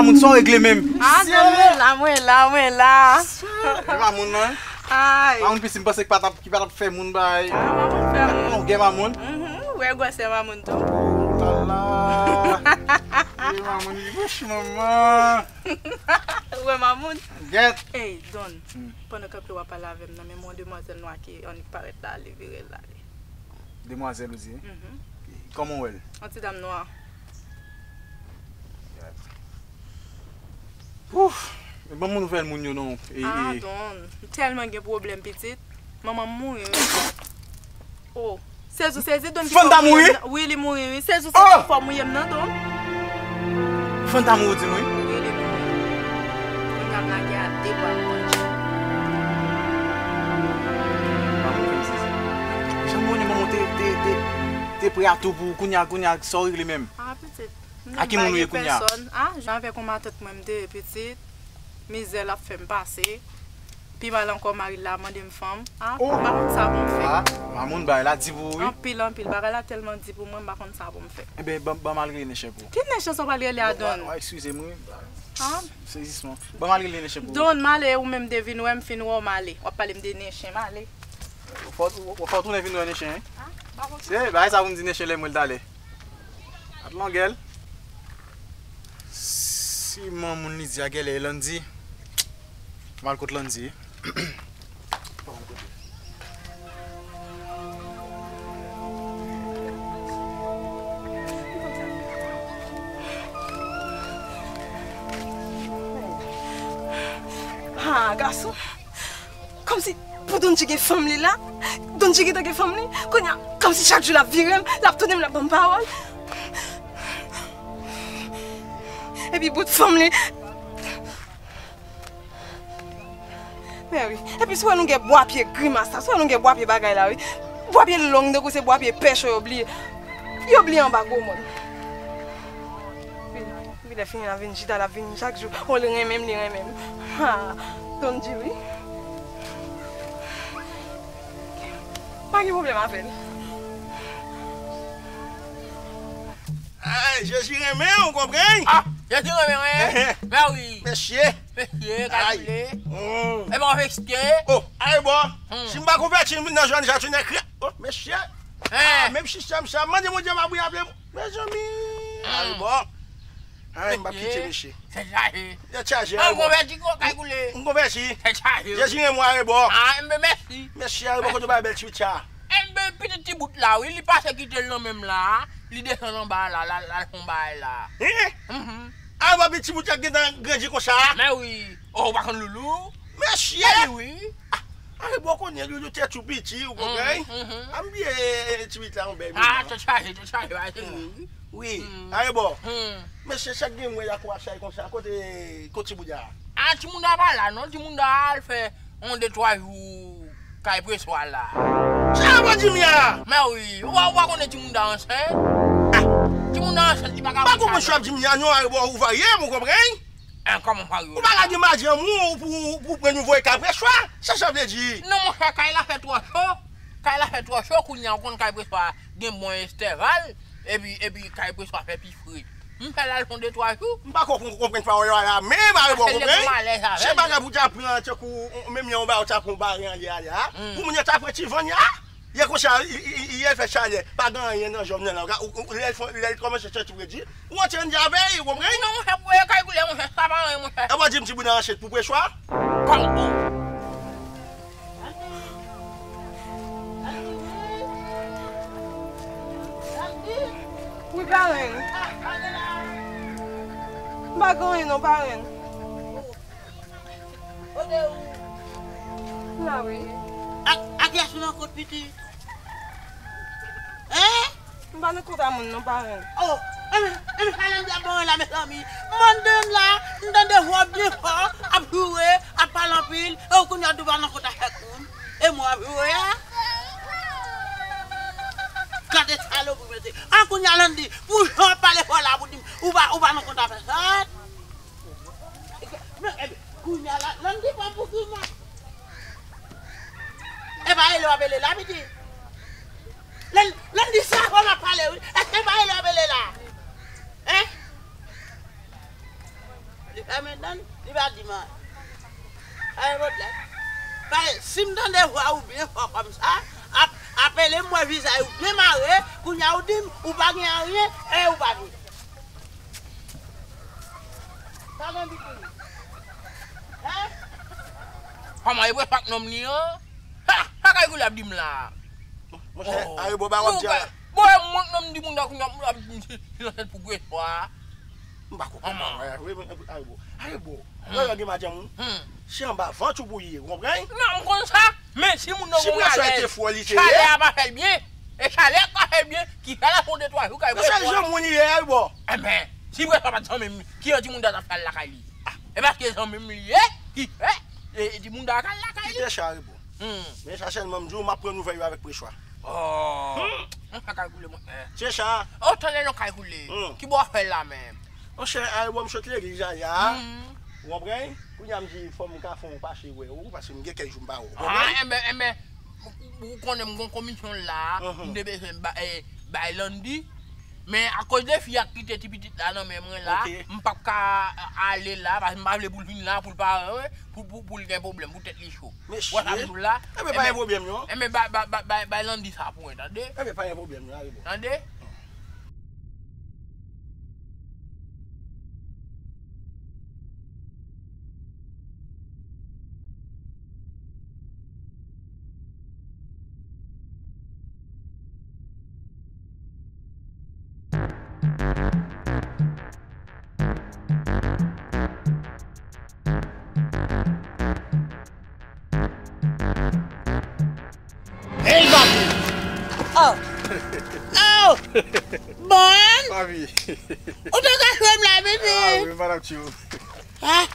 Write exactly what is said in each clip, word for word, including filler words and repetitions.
Moun sa w regle menm. Ah, Don, mwen la, mwen la, mwen la. E mamoun nan? Ay. Mamoun piti, m panse ki pa t ap, ki pa t ap fè moun bay. Ah, mamoun fè moun. Longè mamoun. Mhm, ou wè gwosè mamoun tou. Ala. E mamoun li bouch manman. Ou wè mamoun? Gèt. Ey, Don, pandan kanpe w ap pale avè m nan, men yon demwazèl nwa ki annik parèt la, li vire l ale. Demwazèl ou di? Mhm. Kòman w wè l? Yon ti dam nwa. Ouf! Ban m nouvèl moun yo non. E, ah, e. Don, m tèlman gen pwoblèm pitit. Manman m mouri wi. Oh, sezi w sezi Don ki fè w mouye m nan. Wi, li mouri wi. Sezi w sezi ki fè w mouye m nan Don. Fanta mouri ou di m wi. Wi, li mouri. Kounye a m lage a de bra m manje. Jan m konnen manman w te, te, te, te prè a tou pou ou kounye a, kounye a sa w regle menm? Ah, pitit. A ki moun ou ye kounye a? Ah, jan avèk yon matant mwen m te ye pitit. Mizè l ap fè m pase. Pi mal ankò, mari l la mande m fanm. Ah, m pa konn sa pou m fè. Ah, mamoun bagay la di pou ou wi. Anpil, anpil. Bagay la tèlman di pou mwen, m pa konn sa pou m fè. Enben, ban, ban m al rele Nechè pou ou. Ki Nechè sa w pral rele a Don? Wa, wa, eskize m wi. Ah. Sezisman. Ban m al rele Nechè pou ou. Don, m ale, ou menm de vin wè m fin wè w m ale. W ap pale m de Nechè, m ale. Fò, fò w tounen vin wè Nechè, en? Ah, m pa konn. Se bagay sa pou m di Nechè lè m wè l talè. At longè l. Siman moun li di a gèlè e Landy. M al kot Landy. Ha, gason. Kòmsi pou Don G gen fanm li la. Don G gentan gen fanm li. Kounye a, kòmsi chak jou l ap vire m, l ap tounen m, l ap ban m pawòl. Epi bout fanm li. Men wi. Epi si w wè longè bwa pye grimas la, si w wè longè bwa pye bagay la wi. Bwa pye long tankou se bwa pye pèch yo bliye. Yo bliye anba gwo mòn. Wi, wi, lè fini l ap vin chita, l ap vin chak jou. O, li renmen m, li renmen m. Ha, Don G wi. Pa gen pwoblèm avè l. Ay, Jezi renmen w, ou konprann? Ah, Jezi renmen w, hein? Mè wi. Mesye. Mesye, kalkile. Mm. E pa w vekse? Oh, ay bon. Hmm. Si m pa konvèti, m vin nan jwenn jatinè krè. Oh, mesye. Hein? Ah, menm sistèm sa, mande Bondye pa pou y aple m. Mezanmi. Hmm. Ay bon. Ay, m p ap kite mesye. Tèt chaje. Tèt chaje, ah, ay bon. Konvèti, kay koule. M konvèti. Tèt chaje. Jezi renmen w, ay bon. Ah, enben mèsi. Mesye, ay bon, kote w bay bèl ti sa? Enben, pitit ti bout la, wi, li pase kite l nan men m la, li desann anba la, la, la, l al fè yon bagay la. Hein? Mhm. A, papi, ti bout la gentan grandi konsa? Men wi. Oh, ou pa konn Loulou? Mesye! Wi. Ah, a, bon, konnen Loulou tèt ou piti, ou konprann? Mhm, mhm. A, m bliye, eh, ti bout la, yon bèl moun. Ah, tèt chaje, tèt chaje, pa se wi. Wi. Hmm. A, bon. Hmm. Mesye, sa k gen mwen la kou ap chay konsa, kote, kote ti bout la? Ah, ti moun la pa la, non, ti moun la al fè yon de twa jou kay preswa la. Sa w ap di m la? Men wi, ou pa, ou pa konnen timoun da ansent? Ah. Timoun da ansent, li pa ka... Pa konprann sa w ap di m la non, Arebò, ou varye m, ou konprann? En, kòman varye w? Ou pa lage madanm ou pou, pou pran nou voye kay preswa? Sa sa vle di? Non, monchè, kay la fè twò cho. Kay la fè twò cho, kounye a, ou konn kay preswa gen bon entèval. Epi, epi kay preswa fè pi fre. M fè l al fè yon de twa jou. M pa ko-, konprann pawòl la menm, Arebò, konprann? Se bagay pou w ta pran tankou, menm jan w ba, w ta pran yon bare anlè a la. Hmm. Pou moun yo ta pran ti van la. Lè konsa, li, li, li, li fè chalè. Pa gen anyen nan jòm nan la. Ou, ou, lè l fè, lè l kòmanse santi fredi, ou antre anndan avè l, ou konprann? Non, monchè, pou e kay koule, monchè, sa pa anyen, monchè. E pa di m ti bout la ansent pou preswa? Kòm bon. Wi, parenn. M pa gen anyen non, parenn. La wi. Ak, ak kiyès ou nan kont pitit? Hein? M pa nan kont a moun non, parenn. Oh, enben, enben, sa lè m di ap bon la, mezanmi. M anndan la, m tande vwa w byen fò, ap joure, ap pale anpil, e w kounye a w di w pa nan kont a chak moun. E mwen w ap joure a? Gade salopri, mesye. An kounye a, Landy, pou jan w ap pale fò la, pou di m, ou pa, ou pa nan kont a pèsòn. Men, enben, kounye a, la, Landy pa pou ki mò. E pa rele w ap rele la, pitit. Lan-, Landy, se avè w m ap pale, wi. Èske pa rele w ap rele la? Hein? Fèmen dan, li pa di m anyen. Pa gen pwoblèm. Paske si m tande vwa ou byen fò kòmsa, ap, ap pale m wè vizaj ou byen mare, kounye a ou di m ou pa gen anyen, e ou pa vini. Pa gen piti. Hein? Kòman e vre pa k nonm li an? Ha! Sa kay koule ap di m la. Monchè, oh. Arebò ba w ap di a la. Bon, e mwen k nonm di moun nan kounye a, moun ap di m si, si nan sèt pou gwe swa. M pa konprann bagay la vre, men, Arebò. Arebò, wè lè gen madanm ou, se anba vant ou pou ye, ou konprann? Non, m konn sa, men si moun nan gon malèz, chalè a pa fè l byen. E chalè a pa fè l byen, ki fè l ap fè yon de twa jou kay Arebò. Men se janm moun li ye, Arebò. Enben, si Arebò pa t zanmi m, ki jan timoun ta t ap fè al lakay li? E paske zanmi m li ye, ki fè, e, e timoun ta t al lakay li. Kite sa, Arebò. Hmm. Men sa sèlman m di w, m ap pran nouvèl yo avèk Preswa. Oh. Hmm. Mwen pa kay koule, monchè. Se sa. Oh, tande non kay koule. Hmm. Ki bò w fè la menm? Monchè, Arebò, m sot legliz la, ya. Hmm. Ou konprann? Kounye a m di, fò m ka fè yon pase wè ou, paske m gen kèk jou m pa wè ou. Ah, konprann? Enben, enben, ou, ou konnen m gon komisyon la, mhm, m te bezwen ba, eh, bay Landy. Men akoz de fi a kite ti pitit la nan men mwen la, ok, m p ap ka ale la, paske m pa vle pou l vin la, pou l pa, eh, pou, pou, pou l gen pwoblèm, pou tèt li cho. Mesye. Wè sa m di w la? Enben, pa gen pwoblèm, non. Enben, bay, bay, bay, bay, bay Landy sa pou mwen, tande? Enben, pa gen pwoblèm, non, Arebò. Tande? Hey, papi! Oh! Oh! Bon! Papi! Ou te ka jwe m la, pitit? Ah, wi, m pa t ap tchwe w. Ah!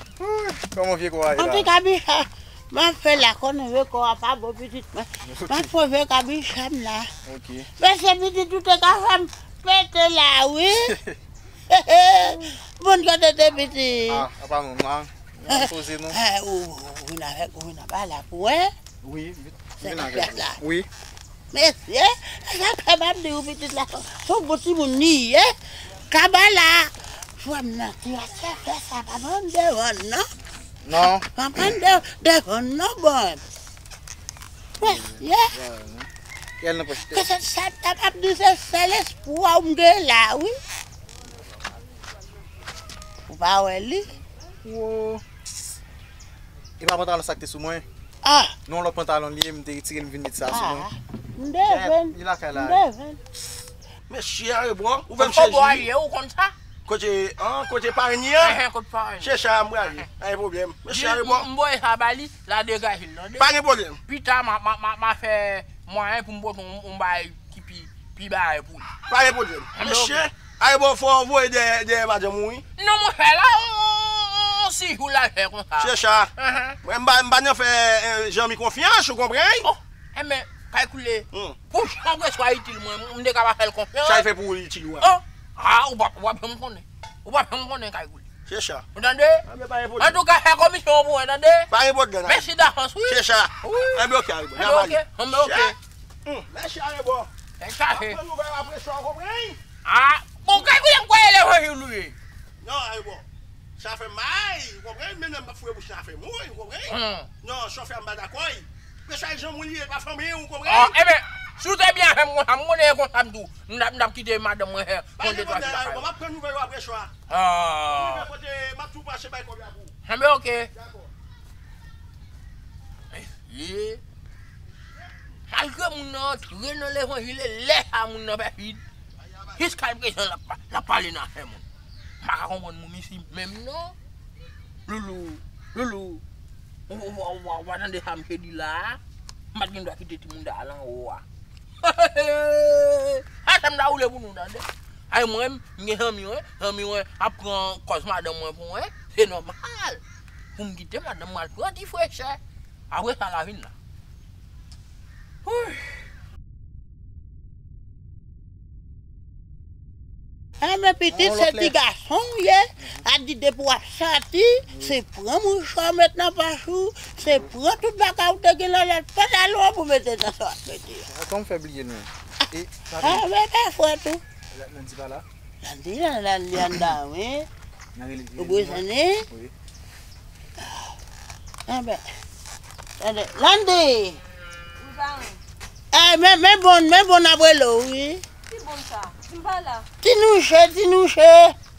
Kòman vye kò a ye la? An tou ka, Bicha, m ap fè la, konnen vye kò a pa bon, pitit mwen. M ap fè vye kabicha m la. Ok. Mesye, pitit, ou te ka fè m pete la, wi. Bon, kote te pitit? Ah, apa nou la? Nou al poze nou. Eh, ou, ou vin avèk, ou vin anba la pou wè. Wi, vin avèk nou. Wi. Mesye, e sa k fè m ap di w pitit la, se yon bon timoun li ye. Kaba la, frè m nan ki ap fè sa, pa pran devan non. Non. Pa pran de, devan non, bon. Mesye. Kèl nan pòch tèt. Ke se sa m t ap di, se sèl espwa m gen la, wi. Ou pa wè li? Wo. E pa pantalon sa k te sou mwen? Ah! Non, lòt pantalon li ye, m te retire l, m vin met sa sou mwen. Ah, m devan. Li lakay la. M devan. Mesye, Arebò, ou fè m sezi. Ou konn sa? Kote, an, kote parenn li an? Ehe, kote parenn. Se sa, m prale. Pa gen pwoblèm. Mesye, Arebò. M voye sa ba li, l a degaje l, tande? Pa gen pwoblèm. Pita, m a, m a, m a, m a fè mwayen pou m pote yon, yon bagay ki pi, pi bagay pou li. Pa gen pwoblèm. Mesye, Arebò, fò w voye dèyè, dèyè madanm ou, wi. Non, monchè, la, on, on, on, on six jou l al fè konsa. Se sa. Mwen, m pa, m pa nan fè, eh, zanmi konfyans, ou konprann? Oh, enben, kay koule. Hmm. Pou jan Preswa itil mwen, m te ka pa fè l konfyans. Sa l fè pou ou itil ou a? Oh, ah, ou p ap, ou p ap janm konnen. Ou p ap janm konnen kay koule. Se sa. Ou tande? Enben, pa gen pwoblèm. Antouka, fè komisyon pou mwen, tande? Pa gen pwoblèm. Mèsi davans, wi. Se sa. Wi. Enben, ok, Arebò. Enben, ok. Enben, ok. Chè. Hmm, mèsi, Arebò. Tèt chaje. Apre nouvèl apre sa, ou konprann? Ah, bon, kay koule m kwè e levanjil ou ye. Non, Arebò. Sa fè m mal, ou konprann? Menm lè m ap foure bouch la fè m woy, ou konprann? Hmm. Non, chofè a m pa dakò. Mesye, jan moun li ye, pa fanmi, ou konprann? Ah, enben, si w te byen avè m konsa, m konnen e konsa m tou. M t ap, m t ap kite madanm mwen fè yon de twa jou lakay ou. Pa gen pwoblèm, Arebò, m ap pran nouvèl ou apre swa. Ah. M rive kote, m ap tou pase bay kòb la pou ou. Enben, ok. Dakò. Mesye. Malgre moun nan antre nan levanjil, e lè sa moun nan pèfid. Jiska prezan, l ap, l ap pale nan afè moun. M pa ka konprann moun isi menm non. Loulou, Loulou, ou, ou, ou, ou, ou pa tande sa misye di la a? M pa t gen dwa kite timoun ta al anwo a. A sa m ta woule pou nou tande. Ay mwen, m gen zanmi mwen, zanmi mwen ap pran kòz madanm mwen pou mwen, se nòmal pou m kite madanm mwen al pran ti frechè. Apre sa, lavin la. Wouy. Enben, pitit, se ti gason w ye. A di depi w ap sòti, se pran mouchwa w met nan pòch ou, se pran tout bagay ou te gen nan lòt pantalon an pou mete nan sa w ap mete a. Kòman w fè bliye nou? E, papi. Enben, pa frè tou. Landy pa la? Landy, Landy anndan, wi. Ou bezwen li? Wi. Enben, tande, Landy! Wi, paran. Eh, men, men bon, men bon ap rele w, wi. Ki bon sa? Di m pa la. Tinouche, Tinouche.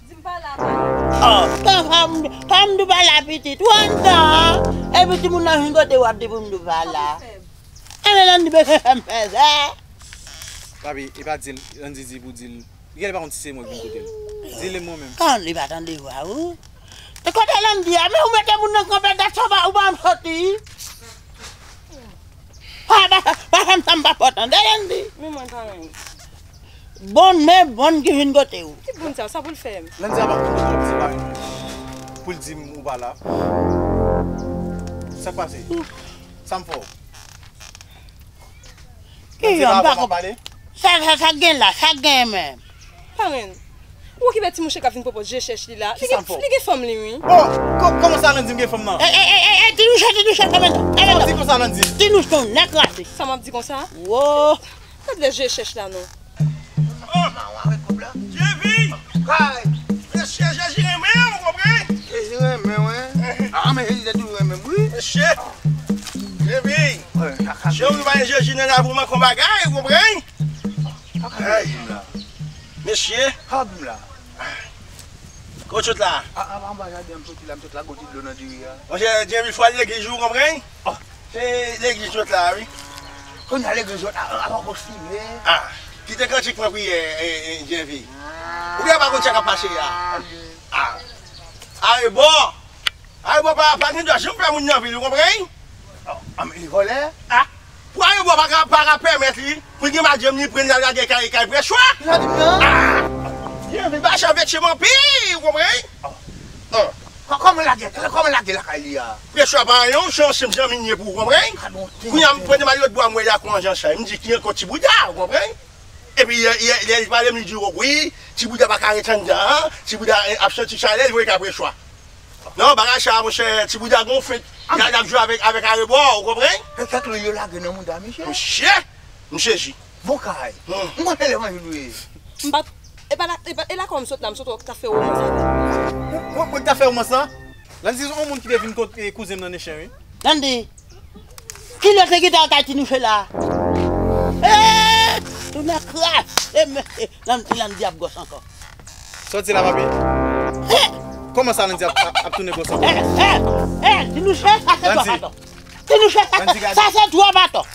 Di m pa la, paran. Oh, tan sa m, tan m di w pa la, pitit. Ou anndan, epi timoun nan vin kote w ap di pou m di w pa la. Sa pou fè m? Enben, Landy bezwen fè m fè sa. Papi, e pa di l, Landy di pou di l. Li genlè pa konn si se mwen ki vin kote l. Di li mwen menm. Kan li pa tande vwa ou? E kote Landy a? Men ou mete moun nan kanpe dat sa ou pa, ou pa janm soti. Pa, pa, pa fè m sa m pa fè w tande, Landy. Men mwen pa renmen. Bon, men bon ki vin kote ou. Ki bon sa, sa pou l fè m? Landy a pa konn kote w, se pa yon pou l di m ou pa la. Sa k pase? Sa m fè w? Ki jan m pa konprann. Sa, sa, sa gen la, sa gen menm. Parenn, ou okipe ti mouche k ap vin popoze je chèch li la. Li gen, li gen fanm li, wi. Oh, kò-, kòman sa Landy m gen fanm nan? E, e, e, e, e, Tinouche, Tinouche, kòman sa? Sa w di konsa, Landy? Tinouche, ton nèk rase. Sa m ap di konsa? Wo. Gad lè je chèch la, non. Oh! Djevi! Kay! Mesye, Jezi renmen w, ou konprann? Jezi renmen w, wi. Ah, men Jezi te toujou renmen m, wi. Mesye! Djevi! Wi, sa ka Jezi pa gen Jezi nan lavi w, manke yon bagay, ou konprann? Sa ka Jezi la. Mesye! Sa di m la. Kote w sot la? A, a, anba jaden an, m soti la, m sot la, gon ti dlo nan diri a. Monchè, Djevi, fò al legliz, ou konprann? Oh. Se legliz sot la, wi. Kounye a legliz sot la, a, a, poko fini. Ah, kite kantik mwen priyè, e, e, Djevi. Ou gen pa konn sa k ap pase a. Ah. Arebò. Arebò pa, pa gen dwa janm fè moun nan vil, ou konprann? Oh, ah, men li vòlè? Ah. Pou Arebò pa ka, pa ka pèmèt li, pou l gen madanm li, pran l al lage kay, kay Prechwa. Sa di m nan? Ah. Djevi, pa janm vekse m anpil, ou konprann? Oh. Ah. Kò-, kòman lage, kòman lage lakay li a? Prechwa pa anyen, se yon senp zanmi m ye pou ou, konprann? Kounye a m pran demal lòt bò a, m wè Yakou an jan chay. M di, ki ankò Ti Bouda, ou konprann? Epi, lè, lè, lè li pale m, li di, wi, Ti Bouda pa ka ret anndan an, Ti Bouda, eh, ap santi chalè, li voye kay Prechwa. Non, bagay sa, monchè, Ti Bouda gon fent. Gade, l ap jwe avèk, avèk Arebò, ou konprann? E kèk lwi yo lage nan mouda misye. Mesye, m sezi. Bon kay. Hmm. M konn lè manje dwe. M pa, e pa la, e pa, e la kò m sot la, m sot wè w k ap fè womans avè l. Mwen, mwen k ap fè womans lan? Landy se yon moun ki te vin kot, eh, kouzen m nan Nechen, wi. Landy, kilè w te gentan al kay Tinouche la? Eh! Tounen kras! Eh, mesye, Landy, Landy ap gwòs ankò. Sa w di la, papi? Eh! Kòman sa Landy ap, ap, ap tounen gwòs ankò? Eh, eh, eh, Tinouche, sa se twa baton. Tinouche, sa, sa se twa baton.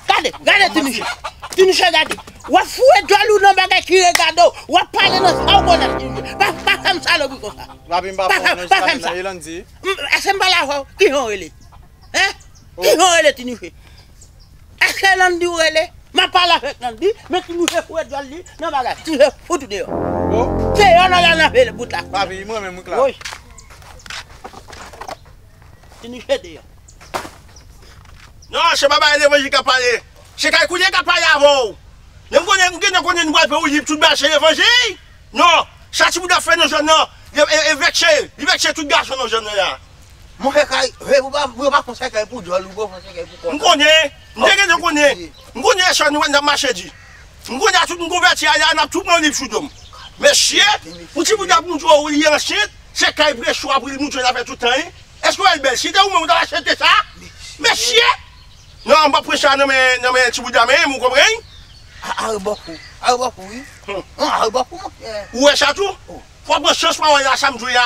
Gade, gade Tinouche. Tinouche, gade. W ap foure djòl ou nan bagay ki regade w. W ap pale nan sa w konnen, Tinouche. Pa, pa fè m salopri konsa. Papi, m pa fè w nan, nan Landy. M, èske m pale avè w? Kijan w rele? Hein? Kijan w rele, Tinouche? Èske Landy w rele? M ap pale avèk Landy, men Tinouche foure djòl li nan bagay. Tinouche fout ou deyò. Deyò nan la nan veye bout la. Papi, mwen menm, wi, Kla. Wi. Tinouche deyò. Non, se pa bagay levanjil k ap pale. Se kay kounye k ap pale avè w. Men m konnen, m gentan konnen nou pral fè ou lib tout bagay se levanjil. Non, sa Ti Bouda ap fè nan zòn nan, e, e, e vekse, li vekse tout gason nan zòn nan la. Monchè kay, e pou pa, pou yo pa fè kay pou djòl, ou pa fè kay pou kò. M konnen, m te gentan konnen. M konnen sa nou wè n ap mache di. M konnen a tout moun konvèti a la, n ap tout pran lib sou do m. Mesye, pou Ti Bouda ap montre w li ansent, se kay Prechwa pou li montre l ap fè tout tan, wi. Èske w wè l bèl? Si te ou menm, ou t ap aksepte sa? Mesye! Non, m p ap pran sa nan men, nan men Ti Bouda menm, ou konprann? A, arebò pou, arebò pou, wi. Hmm. Non, arebò pou, monchè. Ou wè sa tou? Oh. Fò w pran chans pawòl la, sa m di w la.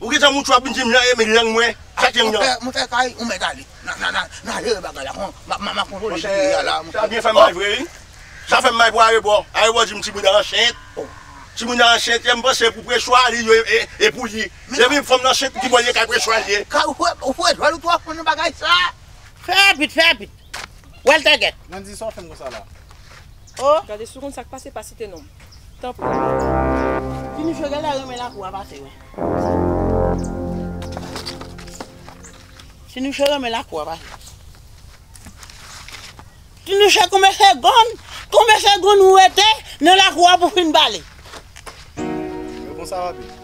Ou gentan moutre w ap vin di m nan, e, men lang mwen. Sa ki lang nan? Monchè, monchè, kay, ou mèt ale. N a, n a, n a, n a jere bagay la. Kon, m a, m a, m a kontwole jiri a la, monchè. Sa byen fè m mal vre, wi. Sa fè m mal pou Arebò. Arebò di m Ti Bouda ansent. Oh. Ti Bouda ansent, e m panse pou Prechwa, li yo, e, e, e pou li. Depi fanm nan ansent, ki bò l ye, kay Prechwa l ye. Kay, ou fè, ou fè djòl ou twò fon nan bagay sa. Fè rapid, fè rapid. Walter Gèt. Landy, sa w fè m konsa la? Oh. Gade, si w konn sa k pase, pa site non m. Tanpri. Tinouche genlè renmen lakou a pase, wi. Tinouche renmen lakou a pase. Tinouche konbyen segonn, konbyen segonn ou rete nan lakou a pou fin pale? Yo konsa, papi.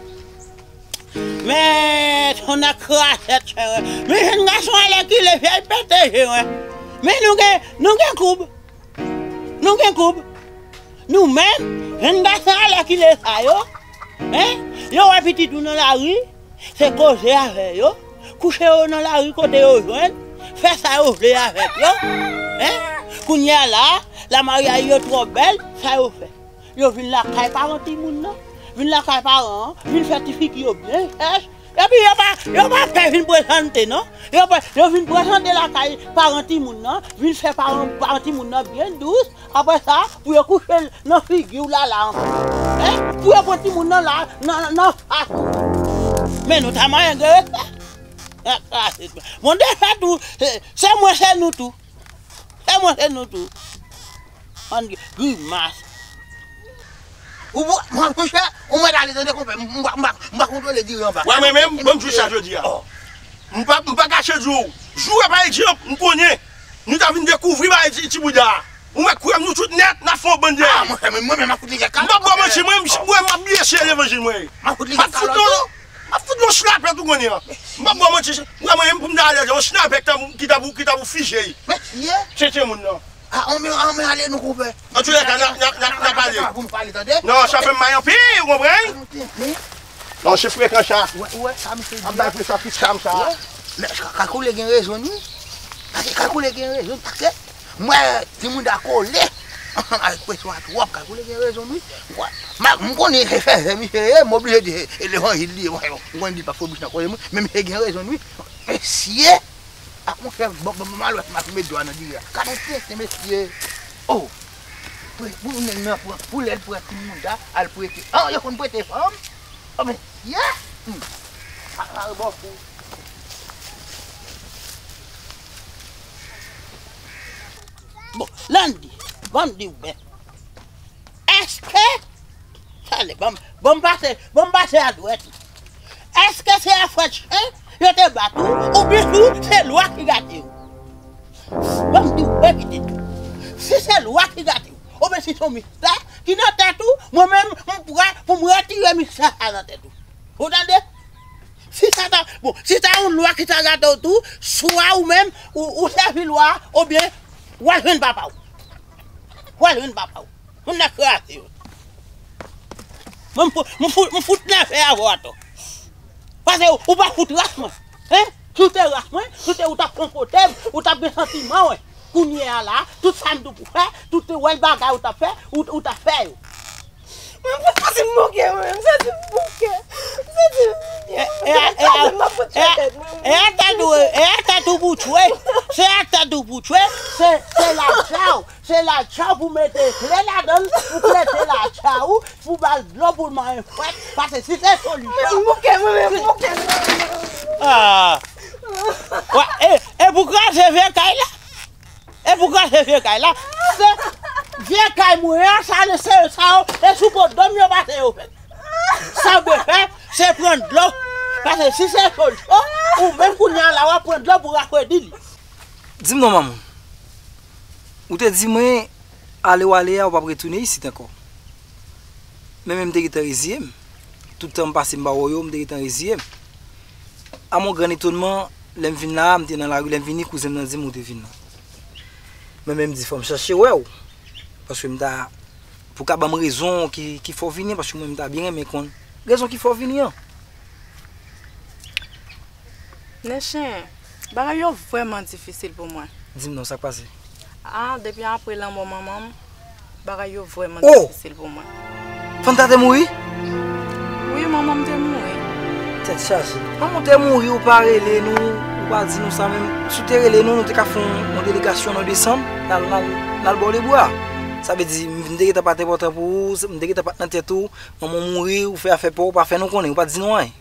Men, ton ak krasèt, chè. Men, jèn gason, alèkile, vyèy pete je, wi. Men, nou gen, nou gen koub. Nou gen koub. Nou menm, jèn gason, alèkile sa yo. Hein? Yo wè pitit ou nan lari, se koze avè yo, kouche yo nan lari kote yo jwenn, fè sa yo vle avèk yo. Hein? Kounye a la, la maryaj yo twò bèl, sa yo fè? Yo vin lakay paran timoun nan, vin lakay paran an, vin fè ti figi yo byen chèch, epi yo pa, yo pa pè vin prezante non. Yo pa, yo vin prezante lakay paran timoun nan, vin fè paran, paran timoun nan byen dous. Apre sa, pou yo kouche l nan figi w lala ankò. Hein? Pou yo pran timoun nan la, nan, nan fas ou. Men nou ta manyen gen respè. Bon, defèt ou, se, se mwen, se nou tou. Se mwen, se nou tou. Ann grimas. Ou, ou, mwen, monchè, ou mèt ale tande konpè, m, m, m, m pa kontwole diri anba. Wè, mwen menm, bon, m jis sa jodi a. M pa, m pa kache di w. Jou a, pa egzanp, m konnen. Nou ta vin dekouvri bagay ti, ti bouda a. Ou mèt kwè m, nou tout nèt, n ap fè yon bann dèyè. Ah, mwen, mwen, mwen, m ap fout li kèk kalòt. M p ap ba w manti, mwen, m, mwen, m ap byen serye levanjil mwen ye. M ap fout li kèk kalòt tou. M ap fout nou, m ap fout nou snapè tou konnen an. M p ap ba w manti, mwen, mwen, pou m ta alèz, yon snapè ki ta pou, ki ta pou, ki ta pou fije. Mesye. Tchetche moun nan. Ah, on men, on men, ale nou konpè. Antoulèka, n a, n a, n a, n a pale. Pou nou pale, tande? Non, sa fè m mal anpil, ou konprann? Non, se frekan sa. Wè, wè, sa misye di. Ap bay presyon a pitit sa m sa. Men, Kakoulè gen rezon, wi. Paske Kakoulè gen rezon, paske mwen, timoun da kole ansanm avèk presyon a twòp, Kakoulè gen rezon, wi. Mwen, m konnen se fèzè misye ye, m oblije di, e levanjil li ye, mwen, m konnen li pa fè bouch nan kole mwen, men misye gen rezon, wi. Mesye! Ah, monchè, bon, bon, bon, m al wè si m ap met dwa nan diri a. Gade yon tenten, mesye. Oh! Pou, pou nèg nan pran, pou lè l pran ti mouda, al prete. Ah, yo konn prete fanm? Oh, mesye! Hmm. A, a, bon, pou. Bon, Landy, ban m di w, men. Èske, tande, ban m, ban m pase, ban m pase a dwèt ou. Èske se afrèt chen yo te bat ou, oubyen tou se lwa ki gate w? Ban m di w verite. Si se lwa ki gate w, oubyen si se yon mistè ki nan tèt ou, mwen menm, m prè pou m retire mistè sa nan tèt ou. Ou tande? Si sa ta, bon, si ta yon lwa ki ta gate w tou, swa ou menm, ou, ou sèvi lwa, oubyen w al jwenn papa w. W al jwenn papa w. Moun nan kraze yo. Mwen, m fout, m fout, m fout nève avè w atò. Paske ou pa fout ras mwen. Hein? Si w te ras mwen, si w te, ou t ap konfòte m, ou t ap gen santiman, wi. Kounye a la, tout sa m di w pou fè, tout wèl bagay ou t ap fè, ou, ou t ap fè yo. Mwen, m santi m bouke, mwen. M santi m bouke. M santi m bouke. E, e, e, e, e, e a tèt ou, e a tèt ou pou tchwe. Se a tèt ou pou tchwe. Se, se latcha w. Se latcha w pou mete kle ladan l, pou klete latcha w, pou ba l dlo pou l manyen fwèt. Paske si se solisyon. Mwen, m bouke, mwen, mwen, m bouke. Ah. Wè, e, e pou kraze vye kay la. E pou kraze vye kay la, se vye kay mwen an, sa, se sa yo, e sou po do m yo pase yo fèt. Sa w dwe fè, se pran dlo. Paske si se solisyon, ou menm kounye a la, w ap pran dlo pou rafredi li. Di m non, manman. Ou te di mwen, ale w ale a, ou p ap retounen isit ankò. Men, men m te gentan reziye m. Tout tan m pase m pa wè w yo, m te gentan reziye m. A mon gran etonman, lè m vin la a, m te nan lari, lè m vini, kouzen m nan di m ou te vin la. Mwen menm m di fò m chache wè w. Paske m ta, pou ka ban m rezon ki, ki fè w vini an, paske mwen m ta byen renmen konn rezon ki fè w vini an. Nenchen, bagay yo vrèman difisil pou mwen. Di m non, sa k pase? Ah, depi apre lanmò manman m, bagay yo vrèman difisil pou mwen. Fanta te mouri? Wi, manman m te mouri. Tèt chaje. Manman w te mouri, ou pa rele nou, ou pa di nou sa menm. Si w te rele nou, nou te ka fè yon, yon delegasyon nan desanm, n al, n al, n al bò lebwa. Sa vle di, m te gentan pa t enpòtan pou ou, m te gentan pa t nan tèt ou, manman w mouri, ou fè afè pa w, ou pa fè nou konnen, ou pa di nou anyen.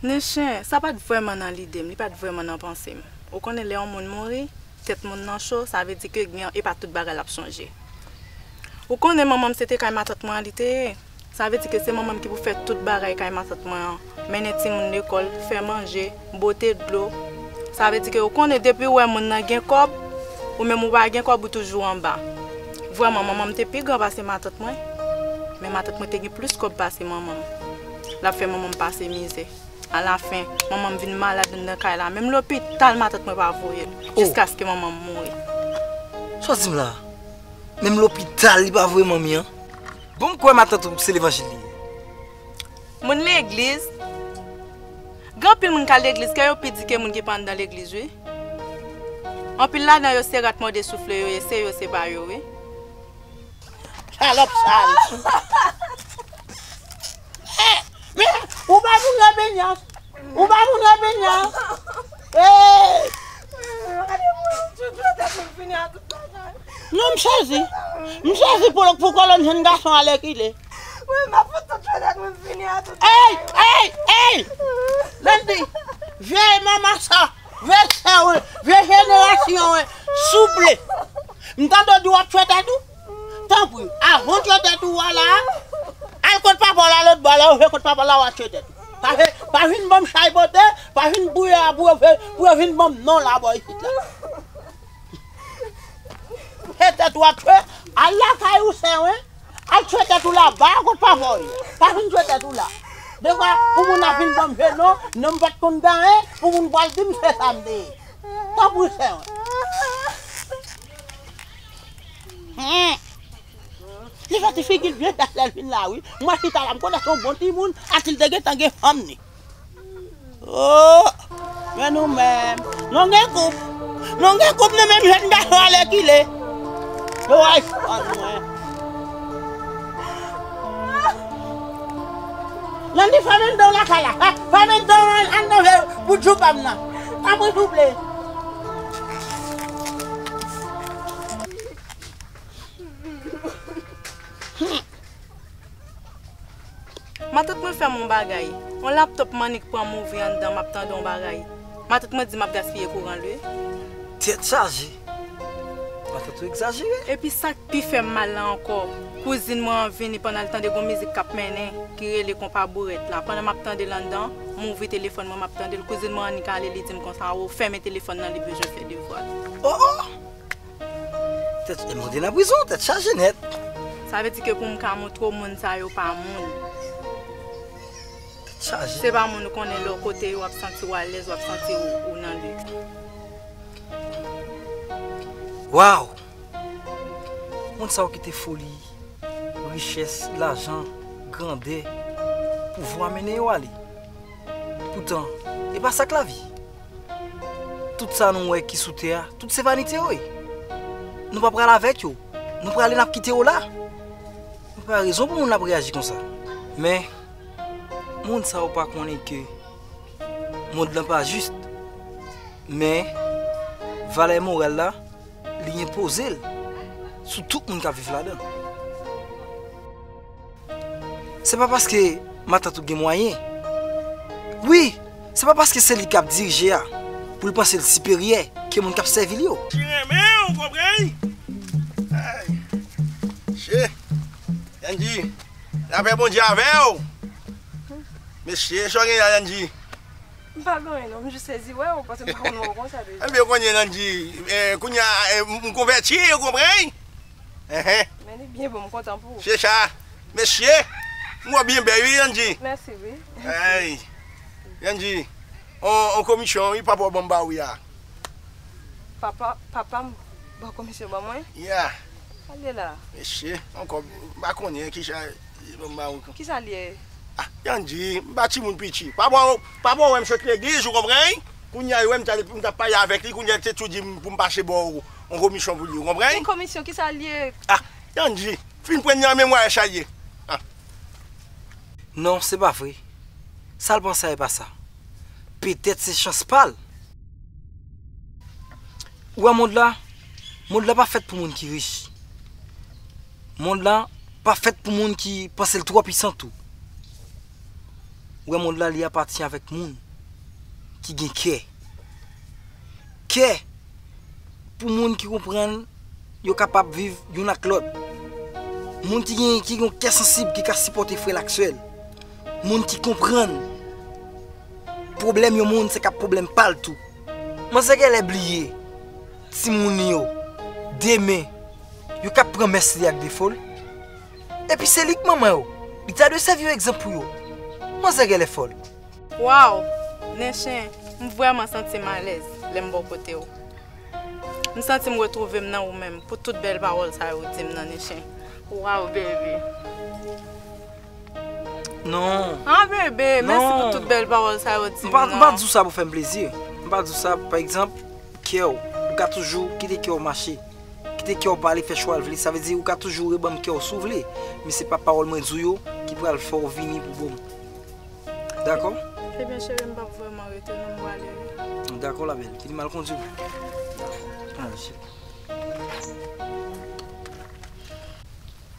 Nenchen, sa pa t vrèman nan lide m, li pa t vrèman nan panse m. Ou konnen lè yon moun mouri, tèt moun nan cho, sa vle di ke gen, e pa tout bagay l ap sonje. Ou konnen manman m se te kay matant mwen an li te ye. Sa vle di ke se manman m ki pou fè tout bagay kay matant mwen an. Mennen timoun lekòl, fè manje, bwote dlo. Sa vle di ke ou konnen depi w wè moun nan gen kòb, ou menm ou pa gen kòb, ou toujou anba. Vrèman, manman m te pi gran pase matant mwen. Men matant mwen te gen plis kòb pase manman m. L ap fè manman m pase mizè. Alafen, manman m vin malad anndan kay la. Menm lopital, matant mwen pa voye l. Oh. Jiskaske manman m mouri. Sa w di m la? Menm lopital, li pa voye manmi an? Bon, m kwè matant ou se levanjil li ye. Moun legliz. Gen anpil moun k al legliz, kè yo pi di ke moun ki pa anndan legliz, wi. Anpil ladan yo se rat mòde soufle yo ye, se yo, se pa yo, wi. Salòp sal. Eh, men, ou ba moun nan penyans. Ou ba moun nan penyans. Eh. Non, m sezi. M sezi pou, pou kolòn jèn gason alèkile. Wi, m ap fout tout jwèt mwen fini a tout. Ey, ey, ey! Landy, vye manman sa, vye sè w, vye jenerasyon w, souple. M tande w di w ap tchwe tèt ou? Tanpri, avan w tchwe tèt ou a la, al kot papa w la lòt bò la, ou vle kot papa w la w a tchwe tèt ou. Pa vin, pa vin ban m chay pote, pa vin bouye a pou yo, pou yo vin ban m non la bò isit la. Se tèt ou ap tchwe, al lakay ou sè w, al tchwe tèt ou la, ba kot papa w ye. Pa vin tchwe tèt ou la. Devwa pou moun ap vin ban m je non, non m pa t konn gen anyen, pou moun pral di m se sa m te ye. Tanpri sè w. Hmm. Li fè ti figi l byen dat lè l vin la wi. Mwen chita la, m konnen se yon bon timoun, atil te gentan gen fanm ni. Oh! Men nou menm. Nou gen koup. Nou gen koup nou menm jèn gason alèkile. Yo ay fann mwen. Landy, fèmen dan w lakay la. Fè, fèmen dan w anndan pou djoup a m nan. Tanpri souple. Matant mwen fè m yon bagay. Yon laptop m annik pran m ouvri anndan, m ap tande yon bagay. Matant mwen di m ap gaspiye kouran l wi. Tèt chaje. Matant ou egzajere. Epi sa k pi fè m mal la ankò, kouzin mwen an vini pandan l tande gon mizik k ap mennen, ki rele Konpa Bourèt la. Pandan m ap tande l anndan, m ouvri telefòn mwen, m ap tande l. Kouzin mwen annik ale, li di m konsa, o, fèmen telefòn nan, li bezwen fè devwa l. Oh, oh! Tèt, e mande nan prizon, tèt chaje nèt. Sa vle di ke pou m ka montre w moun sa yo pa moun. Tèt chaje. Se pa moun ou konnen lè w kote yo w ap santi w alèz, w ap santi w, ou nan lèz. Waw! Moun sa yo kite foli, richès, lajan, grandè, pouvwa mennen yo ale. Poutan, e pa sa k lavi. Tout sa nou wè ki sou tè a, tout se vanite yo ye. Nou pa pral avèk yo. Nou prale, n ap kite yo la. Nou pa rezon pou moun ap reyaji konsa. Men, moun sa yo pa konnen ke mond lan pa jis. Men, valè moral la, li enpoze l sou tout moun k ap viv ladan l. Se pa paske matant ou gen mwayen. Wi, se pa paske se li k ap dirije a pou l panse l siperyè ke moun k ap sèvi l yo. Ki renmen w, konprann? Ay, che. Yandi, lapè Bondye avè w. Mesye, sa w gen la, Yandi? M pa gen anyen non, m jis sezi wè w, paske m pa konn wè w konsa deja. Ebyen, kounye a, Yandi, eh, kounye a, eh, m, m konvèti, ou konprann? Enhen. Men li byen bon, m kontan pou ou. Se sa. Mesye, m wè w byen bèl, wi, Yandi. Mèsi, wi. Ay. Yandi, on, on komisyon, wi, papa w ban m ba w, wi, a. Papa, papa m ba w komisyon ban mwen? Ya. Sa l ye la? Mesye, ankò, m pa konnen kisa, ban m ba w. Kisa l ye? Ah, Yandi, m pa timoun piti. Papa w, papa w wè m sot legliz, ou konprann? Kounye a, yo wè m t al, m t ap pale avèk li, kounye a, li te tou di m pou m pase ba w yon komisyon pou li, ou konprann? Yon komisyon, kisa l ye? Ah, Yandi, fin pran nan men mwen, sa l ye. Ah. Non, se pa vre. Sa l panse a, e pa sa. Petèt se chans pa l. Ou wè mond la? Mond la pa fèt pou moun ki rich. Mond la pa fèt pou moun ki panse l twò pisan tou. Ou wè mond la, li apatyen avèk moun ki gen kè. Kè pou moun ki konprann yo kapab viv youn ak lòt. Moun ki gen, ki gen yon kè sansib ki ka sipòte frè l ak sè l. Moun ki konprann pwoblèm yon moun se ka pwoblèm pa l tou. Manzè genlè bliye timoun li yo, demen, yo ka pran mès li ak defo l. Epi se li k manman yo, li ta dwe sèvi yon egzanp pou yo. Manzè genlè fòl. Waw! Nenchen, m vrèman santi m alèz lè m bò kote w. M santi m retwouve m nan ou menm pou tout bèl pawòl sa yo w di m nan, Nenchen. Waw, baby! Non. Ah, bebe, mèsi pou tout bèl pawòl sa yo di m. M pa, m pa di w sa pou fè m plezi. M pa di w sa, pa egzanp, kè w. Ou ka toujou kite kè w mache. Kite kè w pale, fè chwa l vle. Sa vle di ou ka toujou reban m kè w si w vle. Men se pa pawòl mwen di w yo ki pral fè w vini pou bon m. Dakò? Ebyen, cheri, m p ap vrèman rete, non, m prale, wi. Dakò, la belle. Kite m al kondui w. Ah, shit.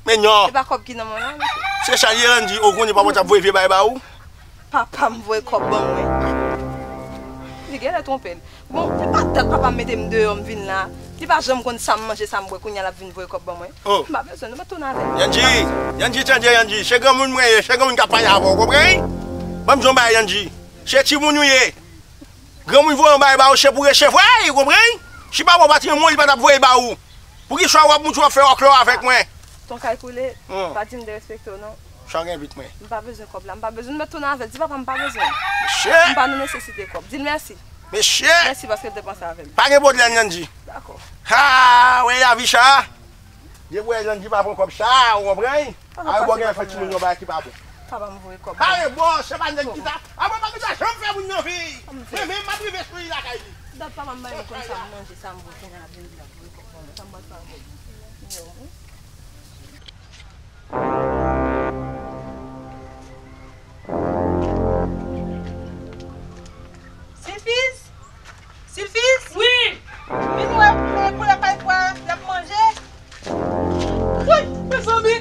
Men non. Se pa kòb ki nan men w la, mesye. Se sa li ye, Andy. Ou konnen papa t ap voye vye bagay ba ou? Papa m voye kòb ban mwen. Li genlè twonpe l. Bon, se pa dat papa m mete m deyò m vin la. Li pa janm konn sa m manje, sa m bwè, kounye a l ap vin voye kòb ban mwen. Oh. M pa bezwen, nou mete w nan avè l. Yanji, Yanji, tande Yanji. Se granmoun mwen ye, se granmoun k ap pale avè w, konprann? Ban m di w yon bagay, Yanji. Se timoun ou ye. Granmoun voye yon bagay ba ou, se pou resevwa l, ou konprann? Si papa w pa t renmen w, li pa t ap voye l ba ou. Poukisa w ap montre w ap fè òklò avèk mwen? Ton kay koule, Hmm. pa di m derespekte w non. Sa gen vit mwen. M pa bezwen kòb la, m pa bezwen, m mete w nan avè l. Di papa m pa bezwen. M Mesye, pa nan nesesite kòb. Di l mèsi. mesye. Mèsi paske l te panse avè m. Pa gen pwoblèm, Yanji. Dakò. Ha, wè lavi sa. Depi w wè Yanji pa pran kòb sa, ou konprann? Arebò gen fè timoun yon bagay ki pa bon. Papa m voye kòb. Arebò, se pa nèg ki ta. Arebò pa gen janm fè moun nan vi. Mwen menm m ap rive sou li lakay li. Dat papa m bay m konn sa m manje, sa m bwè, kounye a l ap vin di l ap voye kòb ban mwen. Sa m pral fè avè l? Silfiz? Silfiz? Wi! Vin wè, e, pou la kay pwa, l ap manje. Woy, mezanmi!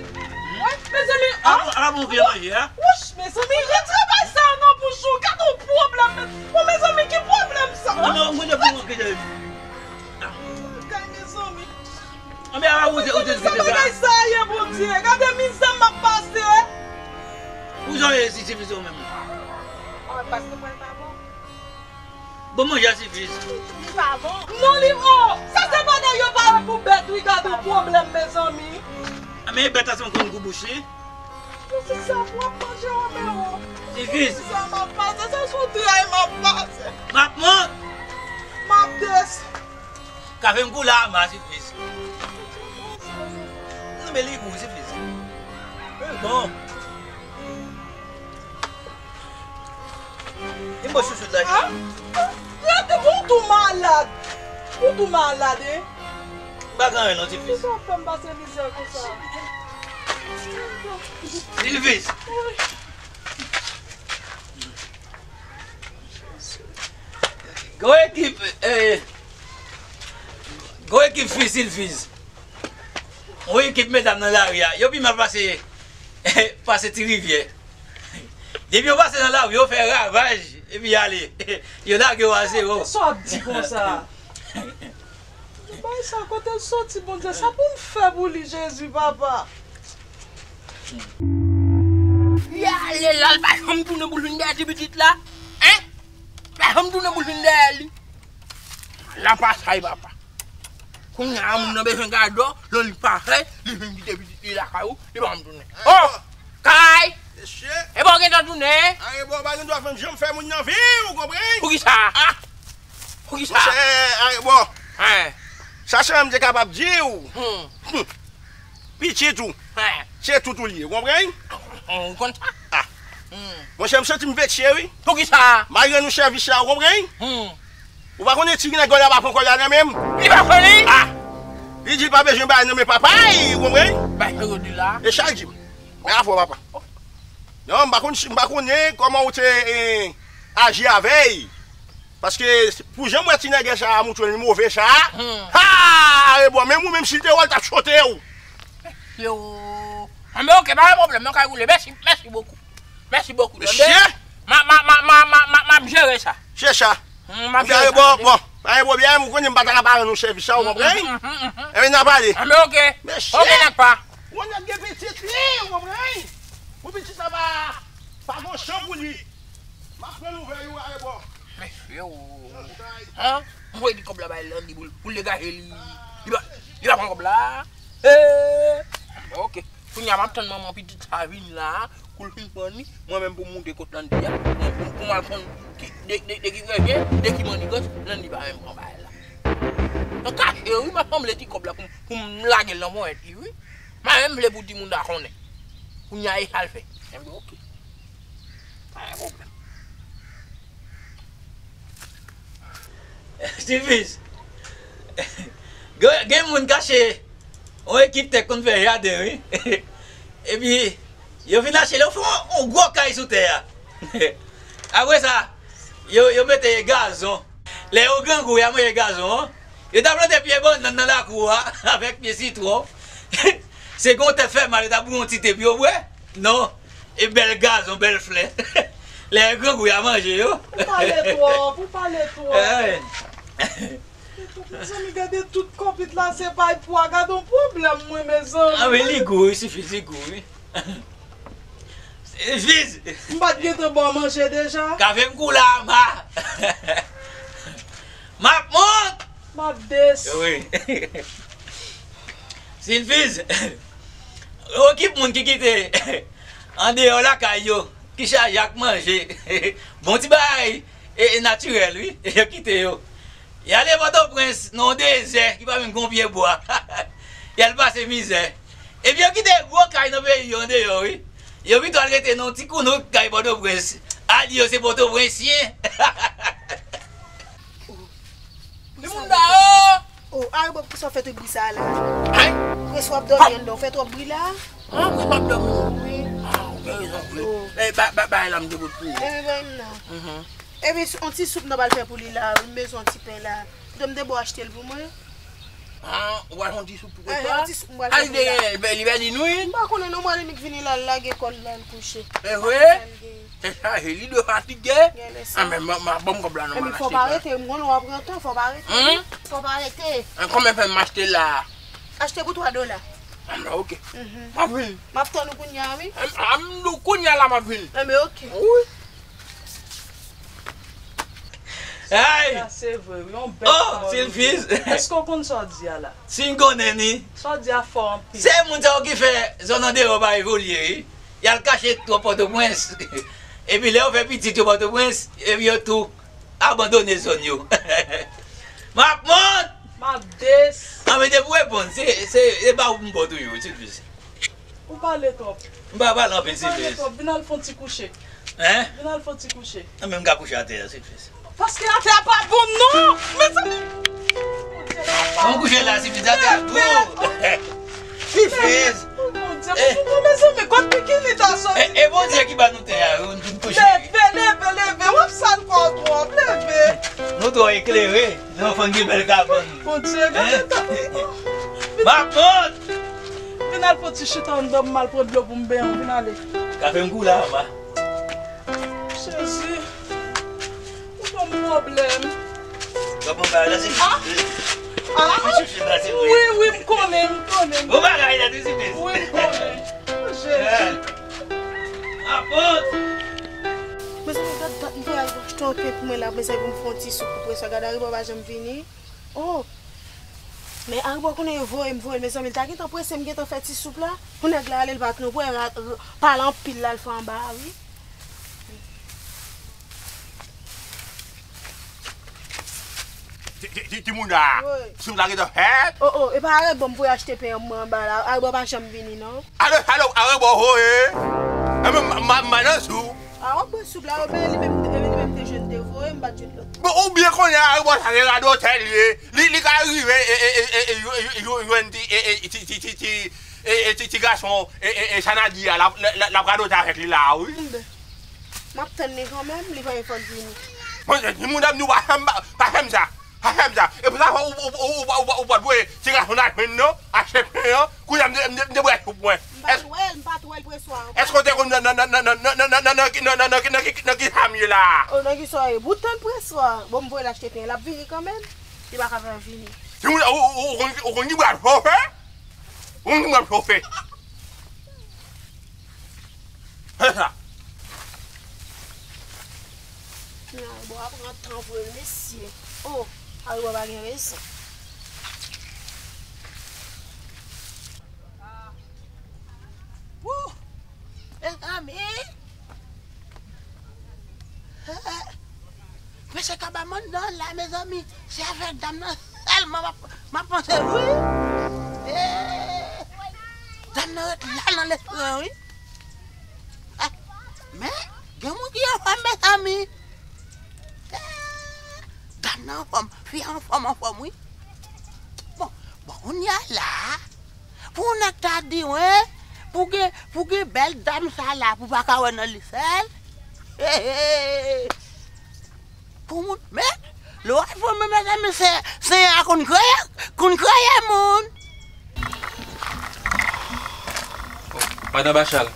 Woy, mezanmi! Ala bon vye manje a. Wouch, mezanmi, retire bay sa nan bouch ou. Gade yon pwoblèm. Bon, mezanmi, ki pwoblèm sa? Mwen mwen te pou mwen kite. Kay mezanmi. Anben ala ou te ou te Sa bagay sa ye, Bondye. Gade mizè m ap pase. Ou jan ye si ti fizo menm. Ah, paske mwen pa bon. Bon manje a ti fiz. Li pa bon. Non, li, oh, sa se bagay yo pare pou bèt, wi, gade yon pwoblèm, mezanmi. Anben bèt la se yon konn gou bouch li. Pou se sa pou ap manje, Romero. Ti fiz. Sa m ap pase, se sou tray m ap pase. M ap mont. M ap des. Kafe m kou la, ma ti fiz. Non, men li gou ti fiz. Bon. Li bon chouchout la. Ah, rete, bon, ou tou malad. Ou tou malad, e. M pa gen anyen non, ti fiz. Kisa w fè m pase mizè konsa? Silfiz. Gwo ekip, eh, gwo ekip fi Silfiz. Yon ekip medam nan lari a. Yo pi mal pase, pase Ti Rivyè. Depi yo pase nan lari, yo fè ravaj, epi y ale. Yo lage yo a zewo. Sa w ap di konsa? Bay sa kote l soti, Bondye, sa pou n fè pou li, Jezi, papa? Li ale la, l pa janm tounen pou l vin dèyè ti pitit la. Hein? L pa janm tounen pou l vin dèyè li. La pa sa, papa. Kounye a, moun nan bezwen gadò, lè li pa fè, li vin kite pitit li lakay ou, li pa janm tounen. Oh! Kay! Mesye, E bon, gentan tounen. Arebò pa gen dwa fè m janm fè moun nan vi, ou konprann? Poukisa? Ah! Poukisa? Monchè, Arebò, Hein? sa sèlman m te kapab di w. Hmm. Pitit ou, Hein? se tout ou li ye, ou konprann? Ou konn sa? Ah. Monchè, m santi m vekse, wi. Poukisa? Malgre nou sèvis la, ou konprann? Hmm. Ou pa konnen ti nèg la pa pran kòl la nan men m? Li pa fè li? Ah! Li di l pa bezwen bay nan men papa, ou konprann? Bay sa yo di la. E sa l di m. Men afè w, papa. Non, m pa konn si, m pa konnen kòman ou te eh, aji avè l. Paske pou jan m wè ti nègè sa a moutre l move sa a, Hmm. ha! Arebò, menm ou menm si l te wè l t ap chote w. Yo. Anben, ok, pa gen pwoblèm, non, kay woule. Mèsi, mèsi bokou. Mèsi bokou. Mesye! Ma, ma, ma, ma, ma, ma, m ap jere sa. Se sa. Hmm, m ap jere Arebò, sa. bon, pa gen pwoblèm, ou konnen m pa ta ka pare nou sèvis sa, ou konprann? Hmm, hmm, hmm, hmm. Enben, n a pale. Anben, ok. Mesye! Ok, n ap pa. Ou nèg gen pitit li, ou konprann? Ou pitit la pa, pa gon chan pou li. M ap pran nouvèl ou, Arebò. Mesye, o. Hein? Mwen di kòb la bay Landy pou, pou l degaje li. Li pa, li pa pran kòb la. Eh. Ok. Kounye a m ap tann manman pitit sa vin la, pou l fin pran li. Mwen menm pou m moute kot Landy a. Mwen pou, pou m al konn ki, de, de, de ki rèje, de ki mannigans, Landy pa menm pran bagay la. Nan kache, wi, m ap sanble ti kòb la pou, pou m lage l nan ponyèt li, wi. M pa menm vle pou timoun ta konnen. Kounye a e sa l fè. Enben, ok. Silfiz, gen, gen moun kache yon ekip tèk konn fè jaden, wi. Epi, yo vin achte l, yo fè yon, yon gwo kay sou tè a. Apre sa, yo, yo mete gazon. Lè yo grangou, y a manje gazon an. Yo ta plante pye bannann nan lakou a, avèk pye sitwon. Se gen yon tèt fè mal, yo ta bouyi yon ti te pou yo bwè. Non, e bèl gazon, bèl flè. Lè yo grangou, y a manje yo. Ou pale twòp, ou pale twòp. Eh. Mezanmi, gade tout konpit la, se pay pwa. Gade yon pwoblèm, mwen, mezanmi. Ah, men li gou, wi, Silfiz, li gou, wi. Silfiz! M pa t gentan ba w manje deja? Kafe m kou la, ma. M ap mont! M ap des. Wi. Silfiz, okip moun ki kite andeyò lakay yo, ki chaje ak manje. Bon ti bagay, e, e natirèl, wi. Yo kite yo. Y ale Pòtoprens, nan yon dezè ki pa menm gen yon pye bwa. Y al pase mizè. Epi yo kite gwo kay nan peyi yo andeyò, wi. Yo pito al rete nan yon ti kounouk kay Pòtoprens. Al di yo se Pòtoprensyen. Li moun da yo! Oh, Arebò, poukisa w fè tout bri sa a la? Ay! Près w ap dòmi anndan, w fè twòp bri la. Ah, près w ap dòmi? Wi. Ah, ou gen rezon vre. Oh. Eh, ba, ba, bay la, m te pot pou ou. Eh, bay m nan. Mhm. Epi, s-, on ti soup nan pral fè pou li la, m bezwen on ti pen la. Kite m te ba w achte l pou mwen. Ah, ou pral fè on ti soup pou kòsa? Eh, on ti soup m pral fè pou li la. Ay, li bèl, li bèl, li nou, wi. M pa konnen non, mwen, li vini la, l lage kò l la, l kouche. Se vre? Tèt chaje, li dwe fatige. Gen lè sa. Ah, men, ma, ma, ban m kòb la, non, m al achte pen. Epi fò pa rete, m konnen w ap pran tan, fò pa rete. Hmm? Fò pa rete. Ah, konbyen pen m achte la? Achte pou twa dola. Ah, men, ok. Mhm. M ap vini. M ap tann ou kounye a, wi. Ah, m, ah, m di w kounye a la, m ap vini. Ah, men, ok. Wi. Ay! Sa se vre, wi, yon bèl pawòl. Oh, Silfiz! Èske w konn sa w di a la? Si m konnen ni. Sa w di a fò anpil. Se moun sa yo ki fè zòn andeyò pa evolye, wi. Y al kache twòp Pòtoprens. Epi lè yo fè pitit yo Pòtoprens, epi yo tou abandone zòn yo. M ap mont! M ap des. Ah, men depi w reponn, se, se, se ba ou m ba w toujou, Silfiz. Ou pale twòp. M pa pale anpil, Silfiz. Ou pale twòp. Vin al fè on ti kouche. Hein? Vin al fè on ti kouche. Ah, men m ka kouche atè a, Silfiz. Paske atè a pa bon, non! Mezanmi! Bon, kouche la, Silfiz, atè a gwo. Silfiz! Oh, Bondye, eh. Bondye, mezanmi, kot pikinit a soti? E, e Bondye ki ba nou tè a, wi, nou kouche. Leve, leve, leve, w ap sal kò w twòp, leve. Nou twò eklere, nou fann gen bèl kabann. Bondye, gade ta. M ap mont! Vin al fè on ti chita anndan, m al pran dlo pou m benyen w, vin ale. Kafe m kou la, ma. Jezi, ou ban m pwoblèm. Gade bagay la, se... Ah! Ah! Wi, wi, m konnen, m konnen. Bon bagay la, tou se... Wi, m konnen. Jezi. Apot! Mezanmi, gad dat m voye al achte yon pen pou mwen la, mezanmi, pou m fè yon ti soup pou prenswa. Gad Arebò pa janm vini. Oh! Men Arebò konnen yo voye m, voye m, mezanmi, l ta gentan prese, m gentan fè ti soup la. Pou nèg la ale, l pa t nan pwen, ra-, r-, pale anpil la, l fè anba a, wi. Ti, ti, ti, timoun la, wi. Soup la gentan fèt. Oh, oh, e pa Arebò m voye achte pen an mwen anba la, Arebò pa janm vini, non. Ale, ale, Arebò voye. E men, m, m, m nan sou. A, w ap bwè soup la, yo, men li menm, li menm te jwenn te voye, m pa t jwenn lòt. Bon, ou byen konnen Arebò sa se radotè l ye. Li, li ka rive, e, e, e, e, e, jwenn ti, e, e, ti, ti, ti, ti, e, e, ti, ti gason, e, e, e, Sanadi a, l ap, l, l, l ap radote avèk li la, wi. Bon, ben, m ap tann li kanmenm, li pa gen fòk vini. Bon, timoun ap di w pa fè m, pa, pa fè m sa. Pa fè m sa. E pou sa fè ou, ou, ou, ou, ou, ou, ou pa t voye ti gason nan jwenn non, achte pen an, kounye a m te, m te, m te bwè soup mwen. M pa t wè l, m pa t wè l preswa ankò. Èske w te konn nan, nan, nan ki sa m ye la? Oh, nan ki sa w ye? Boutan preswa. Bon, m voye l achte pen, l ap vini kanmenm. Li pa ka fè l vini. Si ou, ou, ou, ou konn, ou konn ki bra l chofe? Ou konn ki bra l chofe? Fè sa. Nan, bon, ap pran tan vre, mesye. Oh, Arebò pa gen rezon. Wouh! Mezanmi! Mesye Kabaman nan la, mezanmi. Se avèk dam nan sèlman m ap, m ap panse, wi. Eh, dam nan ret la nan lespri an, wi. Ah, men, gen moun ki Anfòm, mezanmi. Dam nan anfòm, fi a anfòm, anfòm, wi. Bon, bon, kounye a la, pou yon nèg ta di, wen, pou gen, pou gen bèl dam sa la, pou pa ka wè nan li sèl. Pou moun, men, lè w al fè, men, mezanmi, se, se a konn kreye, konn kreye moun. Madan Bachal,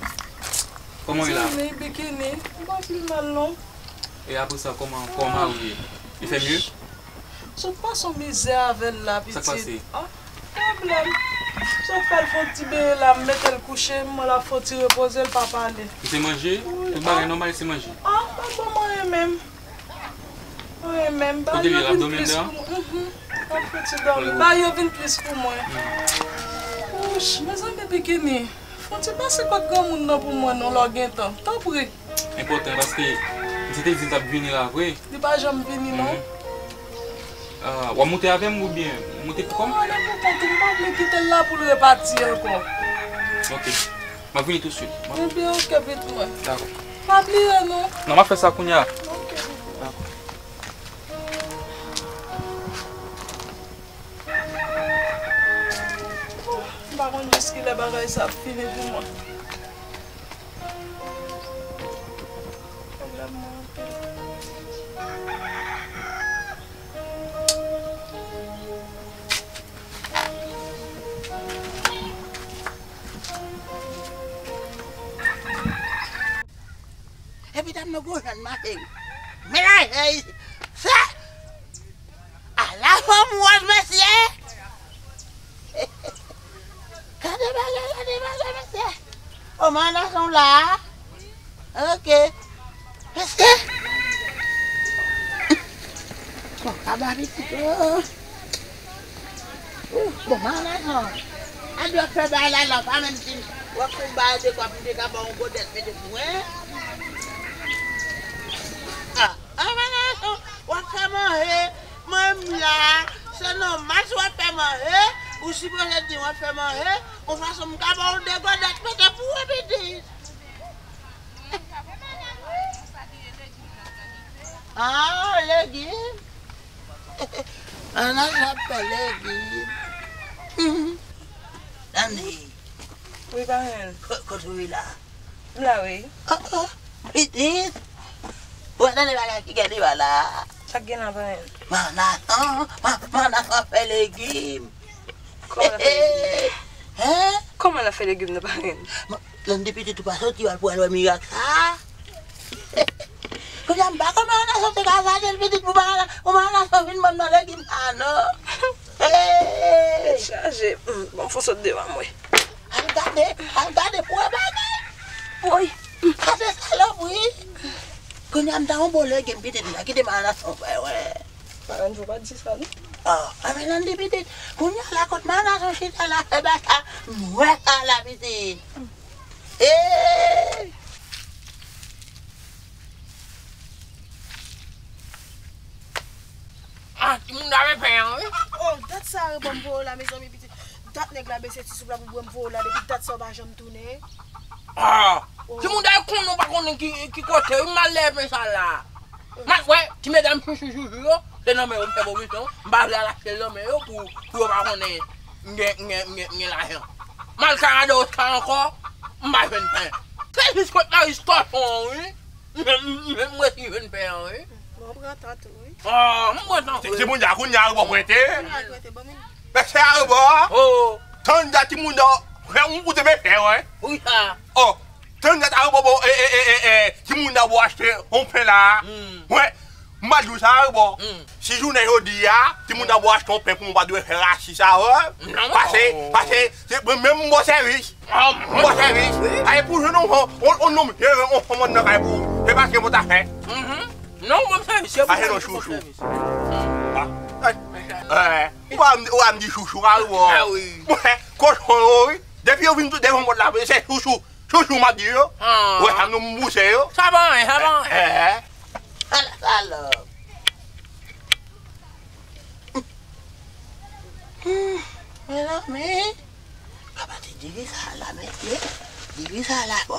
kòman w ye la? Tini, bikini, m pa anpil mal non. E apre sa, kòman, kòman mari w ye? Li fè mye? Sot pase yon mizè avè l la, pitit. Sa k pase? Ah, pwoblèm. Sot pral fè yon ti benyen la, m mete l kouche, m wè l ap fè yon ti repoze, l pa pale. Li se manje? Wi, tout bagay nòmal, li se manje? Ah, pa bon manje menm. Wi, menm ba yo vin plis pou mwen. Mhm. Ap fouti dòmi. Ba yo vin plis pou mwen. Ouch, mezanmi, bikini. Fouti pase kot granmoun nan pou mwen non, lè w gen tan. Tanpri. Enpòtan, paske misye te di l t ap vini la vre. Li pa janm vini non. Ah, w ap moute avè m oubyen moute pou kò m? Non, ale pou kont ou, m pa vle kite l la pou l repati ankò. Ok. M ap vini tousuit. Ebyen, ok, pitit mwen. Dakò. Pa bliye non. Non, m ap fè sa kounye a. Ok, pitit mwen. Dakò. M pa konn jiskilè bagay sa ap fini pou mwen. Pwoblèm mwen anpil. Epi dam nan gwo jèn mache wi. Men la, se ala fanm wòz, mesye. Gade bagay, gade bagay, mesye. O, mandason la. Ok. Mesye. Bon, kaba pitit, o. Bon, mandason. An dwe fè bagay la, la, pa menm si w ap fè bagay de kwa pou te ka ba yon godèt mete pou mwen. Ah, ah, mandason, w ap fè manje, mwen m la, se nòmal si w ap fè manje, ou sipoze di w ap fè manje, yon fason m ka ba w de godèt mete pou ou, pitit. Ah, legim. An al ap fè legim. Tande. Wi, parenn. Ko-, kote w ye la? M la, wi. Oh, oh, pitit. Ou tande bagay ki gen devan la? Sa k gen la, parenn? Mandason, ma-, mandason ap fè legim. Kòman l ap fè legim? Hein? Kòman l ap fè legim nan, parenn? Lè n te pitit ou pa soti, w al pou al wè mirak sa. Kounye a m pa konn mandason te ka chaje l pitit pou mandason, pou mandason vin ban m nan legim sa non. Tèt chaje. Hmm, bon, m fon sot devan mwen. Al gade, al gade pou wè bagay. Woy. Gade salopri. Kounye a m ta yon bon legim pitit m ta kite mandason fè wè. Parenn, fò pa di sa non. Ah, a men nan di pitit. Kounye a la kot mandason chita la fè bagay sa, m wè sa la pitit. Hey! Ah, timoun dave pen an, wi. Oh, dat sa rebò m voye w la, mezanmi, pitit. Dat nèg la bese ti soup la pou bwè m voye w la, depi dat sa w pa janm tounen. Ah! Oh. Timoun dave konnen w pa konnen ki, ki kote, wi, m al lè pen sa la. M al wè, ti medam chouchou chouchou yo, se nan men yo m fè pwomosyon, m pa vle al achte l nan men yo pou, pou yo pa konnen m gen, m gen, m gen, m gen lajan. M al Kanada Oska ankò, m pa jwenn pen. Se jis kot Maris Kòchon an, wi. M, m, m, m resi jwenn pen an, wi. Bon, pran tan tou, wi. Ah, m pran tan vre. Timoun dja kounye a rebò pwente. Kounye a pwente, bon, men. Mesye a rebò. Oh. Tande timoun dja, frè, ou, ou te men fè, wè. Wi, sa. Oh. Tande ta rebò, bon, e, e, e, e, e, timoun dja bo achte yon pen la. Hmm. Wè. M pa di w sa, rebò. Hmm. Si jounen jodi a, timoun dja bo achte yon pen pou mwen, pa dwe fè rasis sa, wè. Non, non. Pase, pase, se mwen menm m ba w sèvis. Ah, m ba w sèvis. Wi. Ay pou jwenn yon, yon, yon nonm, yon, yon fanm nan kay pou ou. Se pa se mwen ta fè. Mhm. Non, m ba w sèvis, se pou sèvis, se pou sèvis. Ah, ay, ay, ou pa m, ou pa m di chouchou, a, rebò. Ah, wi. Mwen, kochon yo, wi. Depi yo vin tou devan pòt la, se chouchou. Chouchou m ap di yo. Ah. Wè sa nou m bouse yo. Sa pa anyen, sa pa anyen. Eh, eh. Ala salòp. Hmm, mezanmi. Papa ti diri sa la, mesye. Diri sa la, fò,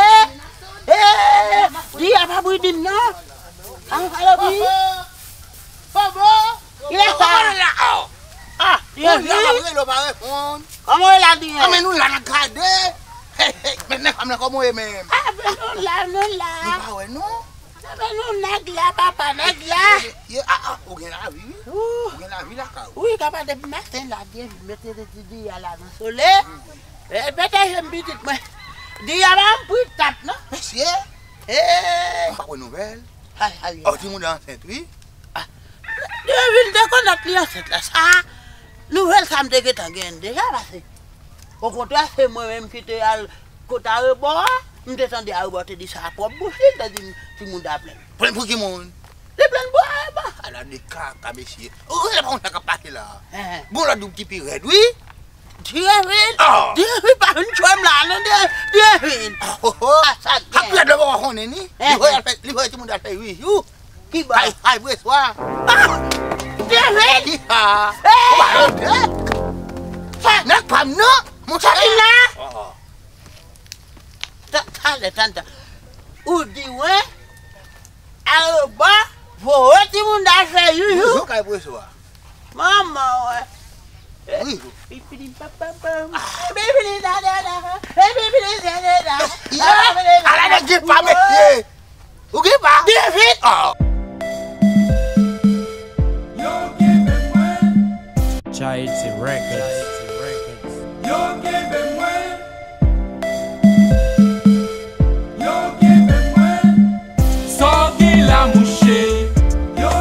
Ee, di a pa bri di m non. An falopi. Bobo! Bobo! Il est ça. Kòman w la? Oh! Ah, Dieu. Moun nan ap rele w pa reponn. Kòman w la di? Ah, men nou la n ap gade. Hey, hey, men nèg pa m nan kòman w ye menm? Ah, men nou la, nou la. Nou pa wè non. Ah, men nou nèg la, papa, nèg la. Ye, ye, ah, ah, ou gen lavi wi. Ou gen lavi lakay ou. Wi, kapa depi maten la, Dieu mete de ti di a la nan solèy. Eh, pete je m pitit mwen. Di a pa m pri tap non. Mesye. Eh. M pa wè nouvèl. Ay, ay, ay. Oh, timoun nan ansent wi. Ah. Depi l te konnet li ansent la, sa nouvèl sa m te gentan genyen deja pase. Okontrè, se mwen menm ki te al kot arebò a, m te tande arebò te di sa a pwòp bouch li, l te di m timoun ta plenn. Plenn pou ki moun? Li plenn bwa arebò. Ala de kaka mesye. Ou rele pa konn sa k ap pase la. Gon lòt doub ki pi rèd wi. Dievil! Oh! Dievil pa vin tchwe m la non, Dievil! Oh, oh, oh. Sa k gen? Ap pèd lè w pa konnen ni. Li voye al fè, li voye timoun al fè ui jou. Ki bò? Kay, kay preswa. Ah! Dievil! Ki sa? Hey! Ou pa lòt, eh? Sa nèg pa m non. Monchè. Sa vin la? Oh. Ta, talè, tann, tann. Ou di wen? Arebò, voye timoun ta fè youyou. Youyou kay preswa. Manman wè. Wi. Pipili papapam. Pipili dadada. Pipili dadada. Ya. Ala nèg gen pa mesye. Ou gen pa? Byen vit. Oh. Yo gen men mwen. Chaiti Records. Yo gen men mwen. Yo gen men mwen. Sa w gen la mouche. Yo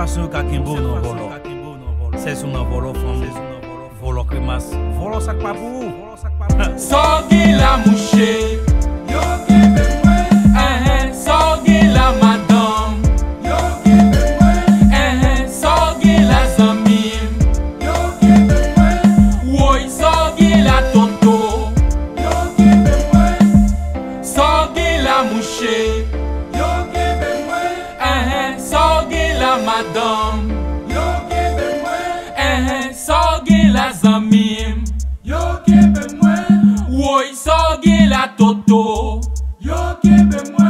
Sèl fason yo ka kenbe w nan vòlò. Sèl si w nan vòlò fanmi, vòlò kremas, vòlò sa k pa pou ou. Sa w gen la mouche? Yo kenbe mwen. Enhen, sa w gen la madanm? Yo kenbe mwen. Enhen, sa w gen la zanmi m? Yo kenbe mwen. Woy, sa w gen la tonton? Yo kenbe mwen. Sa w gen la mouche? Yo kenbe mwen. Enhen, sa w gen la madanm? Yo kenbe mwen. Enhen, sa w gen la zanmi m? Yo kenbe mwen. Woy, sa w gen la toto? Yo kenbe mwen.